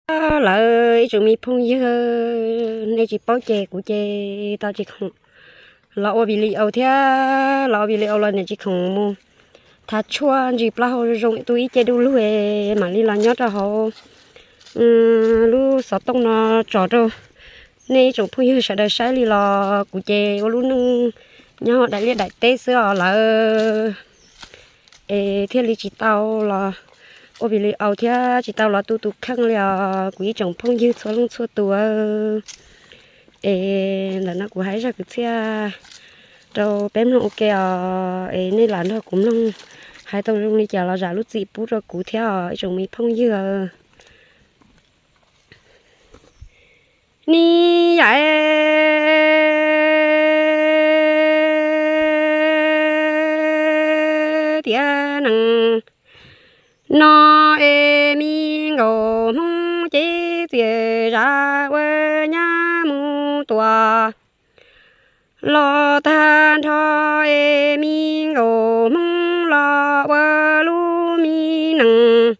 Lawv ib tsoom me phooj ywg, nej tsis paub ces kuv ces tau tsis khoom los ua video thiab los ua video los nim tsis khoom mus thav tshuaj ntsis plaub hau zoo zoo tu ib ce du lug mam li los nyob rau hauv lub xov tooj no tso rau nej ib tsoom phooj ywg sawv daws saib li los kuv ces ua lub neej nyob daim liaj daim teb xwb os lawv, es thiaj li tsis tau los ua video thiab tsis tau los tu tus kheej li os kuv ib tsoom phooj ywg txhua leej txhua tus. Es ntawm no kuv hais zaj kwv txhiaj rau peb mloog ua ke os, es nej lam nrog kuv mloog hais tau zoo li cas los zam lub txim pub rau kuv thiab os ib tsoom me phooj ywg. Ni yam tiav nees no es me nkauj hmoob cev txias zam ua nyab mus tua los tag nrho es me nkauj hmoob los ua lub me nees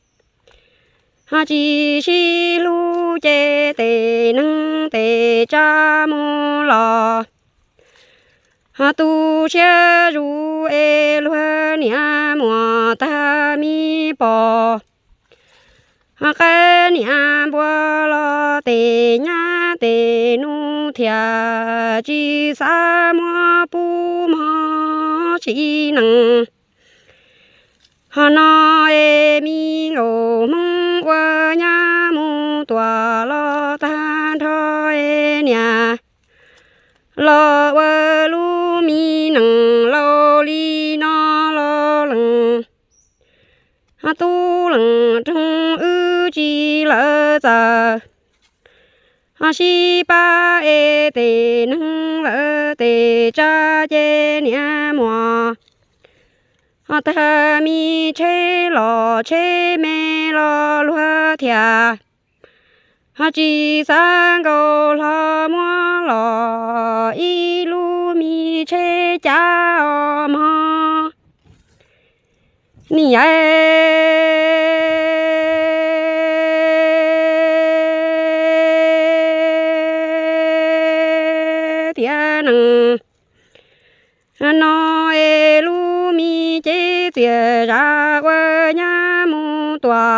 ho tsis sib hlub ces tes neeg tes tsa mus los ho tu siab zus es luag niam muam tag me pos ho qab niam npua los tes nyab tes nus thiaj tsis xav muab pub mog tsis nees. Ho no es me nkauj hmoob ua nyab mus tua los tag nrho es niam los ua lub me nees laus li no los lees ho tub lees roog wb tsis lawv txawm ho sib pab es tes neeg lawv tes tsa ces niam muam ho tag me tsheb los tsheb me los luag thiaj ho tsis xav nkaus hlo muab los ib lub me tsheb cab os mog. Ni yam tiav nees no es lub me cev txias zam ua nyab mus tua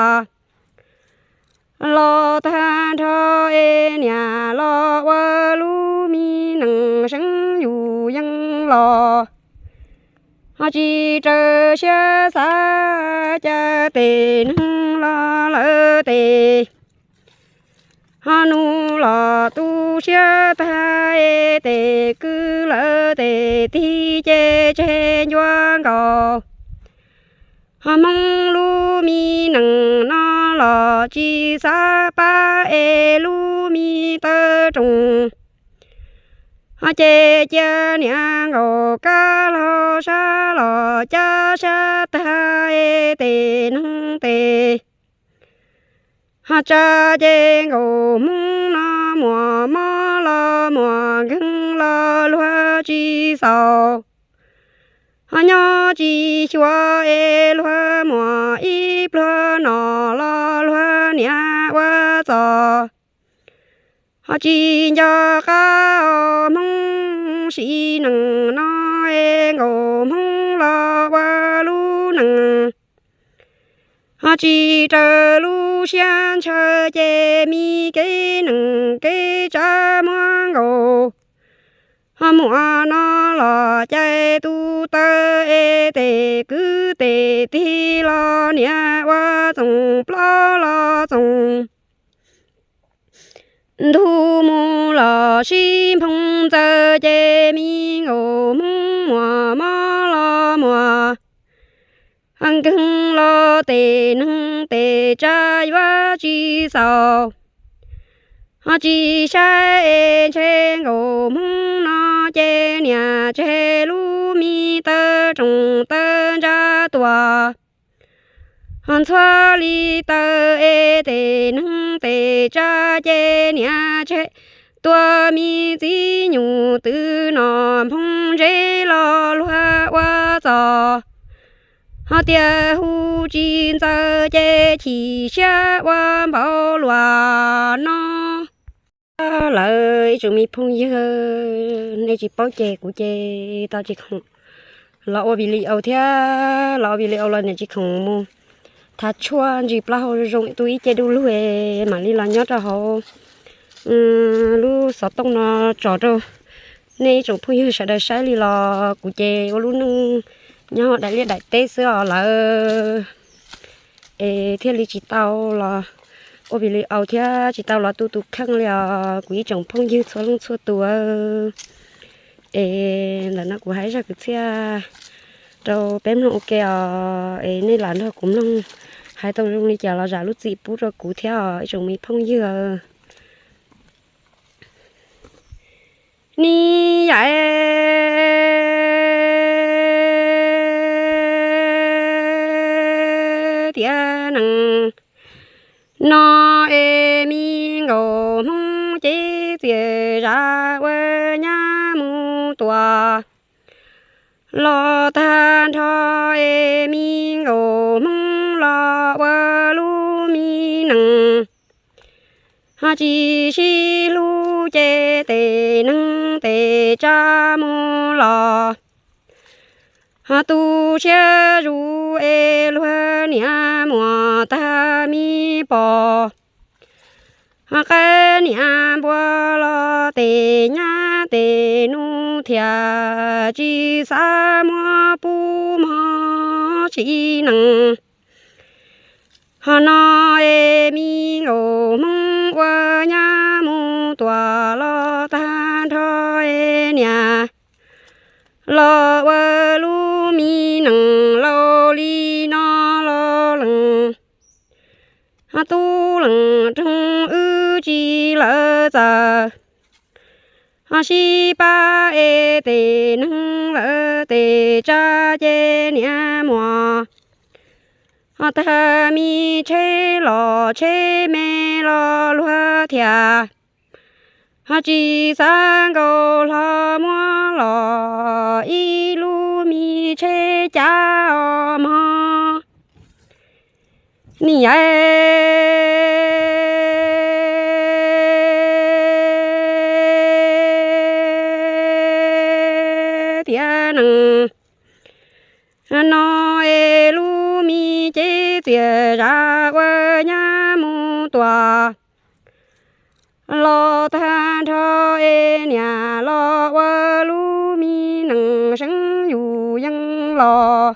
los tag nrho es niam los ua lub me nees seev yus yeej los ho tsis raws siab xav cas tes neeg los lawv tes ho nus los tu siab tag es tes kwv lawv tes tig ces tseg ncua nkaus ho hmoob lub me nees no los tsis xav pab es lub me taw roos ho ces cia niam nkaus kab laug sab los cab sab tag es tes neeg tes ho tsa ces nkaus hmoob no muas mob los muas nkeeg los luag tsis xaus ho nyob tsis xyuas es luag muas ib pluag no los luag niam ua txos ho tsis nco qab os hmoob sim nees no es nkaus hmoob los ua lub nees ho tsis raws lub siab ntshaw ces me kev nees kev tsa muab nkaus ho muam no los cais tus taw es tes kwv tes tig los niam ua txoos plaub los txoos ntug mus los sib nphoo ntxaws ces me nkaus hmoob muas mob los muas nkeeg los tes neeg tes tsa yuav tsis xaus ho tsis saib es ntshe nkaus hmoob no ces niam tseg lub me taw roos taw ntsa tuas ho ntxhua li taw es tes neeg tes tsa ces niam tseg tua me txiv nyuj twm no nphoo ntseb los luag ua txos Tias hu tsis ntxaws ces chim siab ua npaum luaj no. Lawv ib tsoom me phooj ywg, nej tsis paub ces kuv ces tau tsis khoom los ua video thiab, los ua video los niam tsis khoom mus thav tshuaj ntsis plaub hau zoo zoo tu ib ce du lug, mam li los nyob rau hauv lub xov tooj no tso rau nej ib tsoom phooj ywg sawv daws saib li los kuv ces ua lub neej nyob daim liaj daim teb xwb os lawv. Es thiaj li tsis tau los ua video thiab tsis tau los tu tus kheej li os kuv ib tsoom phooj ywg txhua leej txhua tus. Es ntawm no kuv hais zaj kwv txhiaj rau peb mloog ua ke os, es nej lam nrog kuv mloog hais tau zoo li cas los zam lub txim pub rau kuv thiab os ib tsoom me phooj ywg. Ni yam tiav nees no es me nkaus Hmoob cev txias zam ua nyab mus tua los tag nrho es me nkaus Hmoob los ua lub me nees. Ho tsis sib hlub ces tes neeg tes tsa mus los, ho tu siab zus es luag niam muam tag me pos. Ho qab niam npua los tes nyab tes nus thiaj tsis xav muab pub mog tsis nees. Ho no es me nkaus Hmoob ua nyab mus tua los tag nrho es niam los ua lub me nees laus li no los lees. Ho tub lees roog wb tsis lawv txawm, ho sib pab es tes neeg lawv tes tsa ces niam muam. Ho tag me tsheb los tsheb me los luag thiaj ho tsis xav nkaus hlo muab los ib lub me tsheb cav os mog. Ni yam tiav nees no es lub me cev txias zam ua nyab mus tua los tag nrho es niam los ua lub me nees seeb yus yeej los.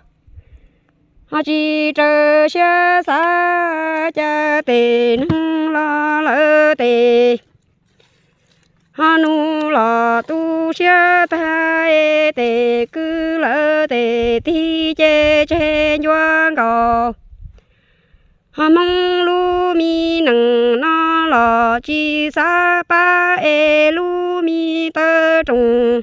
Ho tsis raws siab xav cas tes neeg los lawv tes, ho nus los tu siab tag es tes kwv lawv tes tig ces tseg ncua nkaus. Ho Hmoob lub me nees no los tsis xav pab es lub me taw roos.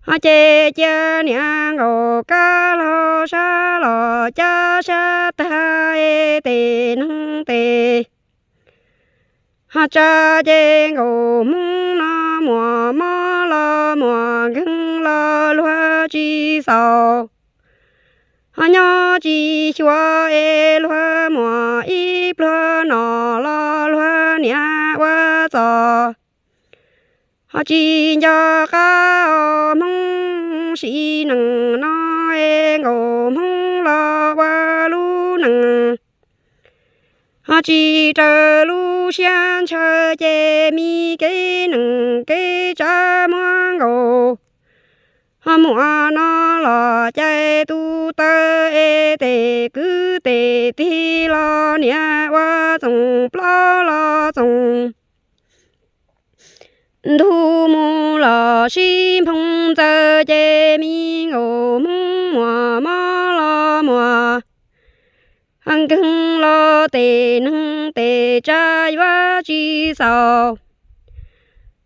Ho ces cia niam nkaus kab laug sab los cab sab tag es tes neeg tes, ho tsa ces nkaus Hmoob no muaj mob los muaj nkeeg los luag tsis xaus. Ho nyob tsis xyuas es luag muaj ib pluag no los luag niam ua txos. Ho tsis nco qab os Hmoob sim neej no es nkaus Hmoob los ua lub neej. Ho tsis raws lub siab ntshaw ces me kev neej kev tsa muab nkaus. Ho muaj no los cais tus taw es tes kwv tes tig los niam ua txoos plaub los txoos. Ntuj mus los sib nphoo ntxaws ces me nkaus Hmoob muaj mob los muaj nkeeg los tes neeg tes tsa yuav tsis xaus.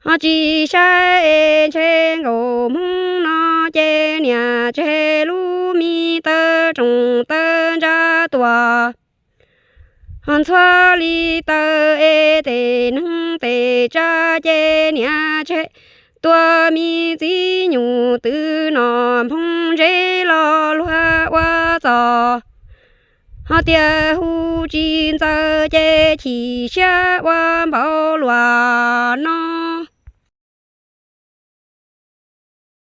Ho tsis saib es ntshe nkaus Hmoob no ces niam tseg lub me taw roos taw ntsa tuaj. Ho ntxhua li taw es tes neeg tes tsa ces niam tseg Tua me txiv nyuj twm no nphoo ntses los luag ua txog, ho tias hu tsis ntxaws ces chim siab ua npaum luag no.